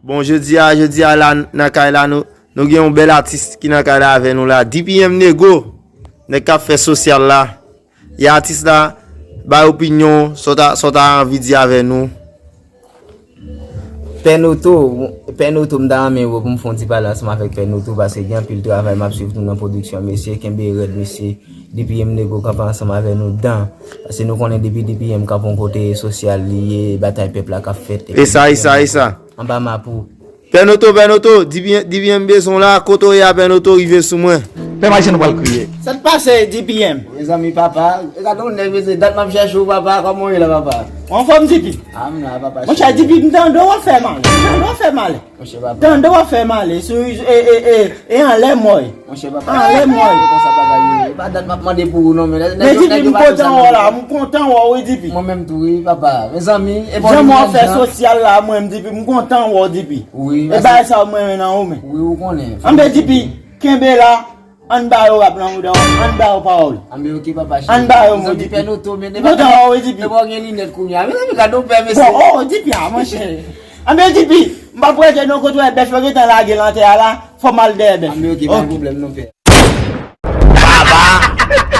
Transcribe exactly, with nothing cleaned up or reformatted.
Bon, jodi a, jodi a la, nan kay la, nou, nou gen yon bèl atis ki nan kay la avè nou la. D P M Nego, nèg k ap fè sosyal la. E atis la, bay opinyon, sa w ta, sa w ta anvi di avè nou. Pè Noto, Pè Noto, m ta renmen wè pou m fè yon ti pale ansanm avèk Pè Noto, paske gen anpil travay m ap swiv tou nan pwodiksyon, mesye, kenbe rèd, mesye. D P M Nego kanpe ansanm avè nou dan. Paske nou konnen depi D P M kanpe yon kote sosyal li ye, batay pèp la k ap fèt. E sa, e sa, e sa. Anba mapou. Pè Noto, Pè Noto, D P M, D P M bezwen w la, kote w ye a, Pè Noto, rive sou mwen. Pè Majen pral kriye. Sa t pase D P M? Mezanmi, papa, gade yon nèg, mesye, dat m ap chèche w, papa, kòman w ye la, papa? Anfòm D P? A, m la, papa. Monchè D P, m tande w ap fè malè. M tande w ap fè malè. Monchè, papa. Tande w ap fè malè. Sou, e, e, e, e anlè mòy. Monchè, papa. Anlè mòy. Konsa bagay yo ye. Pa dat m ap mande pou ou non, men. Men D P, m kontan wè w la. M kontan wè w, wi, D P. Mwen menm tou, wi, papa. Mezanmi, e bon. Jan mwen fè sosyal la, mwen, D P, m kontan wè w, D P. Wi, E bagay sa w mwen renmen nan ou, men. Wi, ou konnen. Anben, D P, kenbe la. Ann ba yo rap nan mouda w. Ann ba yo pawòl. Anben, oke, papa cheri. Ann ba yo mo, Mezanmi, D P. Pè Noto, men. M kontan wè w, wi, D P. E bon, gen linèt kounye a. Mezanmi, gade yon pè, mesye. Bon, oh, D P a, monchè. Anben, D P, m p ap rete non kote w wè bèf yo gentan lage nan tè a la. Fò m al dèyè bèf. Anben, oke, pa gen pwoblèm non, pè. Papa!